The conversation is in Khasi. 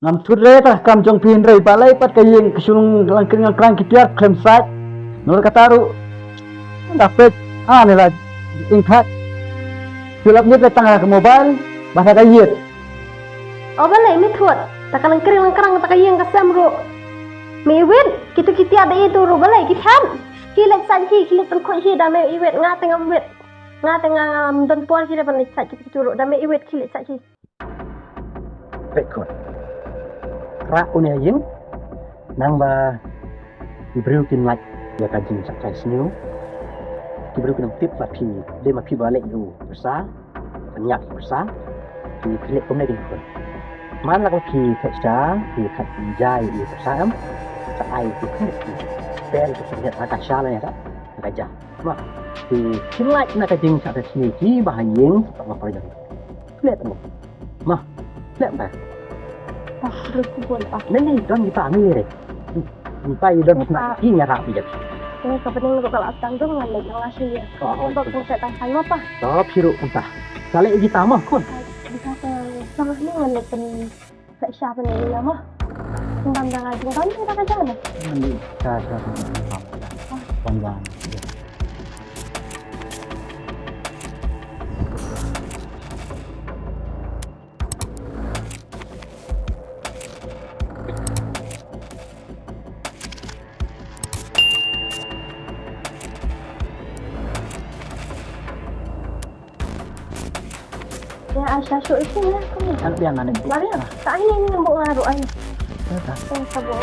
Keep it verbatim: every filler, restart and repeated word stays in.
Ngam thut re ta kam jong phi hynrei balei pat ka ïing ka shu lang kring lang krang ki tiar khlem sait. Nor kata ruh da peit ha ne la ing thak. Shu lap ngit le tang ha ka mobile ba ha ka ïit. O balei mi thut ta ka lang kring lang krang ta ka ïing ka sem ruh. Mi wit kitu ki tiar da itu ruh balei ki khan. Ki leit sait hi ki leit tang khoi hi da me i wit nga te ngam wit. Nga te ngam don por hi da ban leit sait kitu kitu ruh da me i wit ki leit sait hi. Peit khun. Rah une ha ïing nang ba ki briew kin lait ïa ka jingshah shai sniew. Ki briew kin ym tip ba phi dei ma phi ba leh ïa u pyrsa ban ïap ïa u pyrsa. Phi phi leh kumne dei khun. Man la ko phi phet sha phi khat phi jai ïa u pyrsa em. Sa ai phi khat phi pel phi khat ha ka sha la ïa ka ha ka ja. Ma phi kin lait na ka jingshah shai sniew ki ba ha ïing sa ta ba ko ïa. Leh tang. Ma, leh ba. Ah, ruh ku bun ah. Nani don kita mi re. Kita i don kita ki nya rap jet. Ni ka pening ruh ka la tang dong ngan leh nang lasi ya. Oh, oh, oh. Tang set tang kai ma pa. To phi ruh kunta. Sa leh kita ma khun. Bisa ke sama ni ngan leh pen set sha pen ni ma. Tang dang dang dang dang dang dang. Nani sa sa. Bang bang. Ya, ai sha shu isi ya. Kan biang ane. Mari ya. Tak ini ini nembok ngaruh ai. Ya, tak. Eh, sabuk.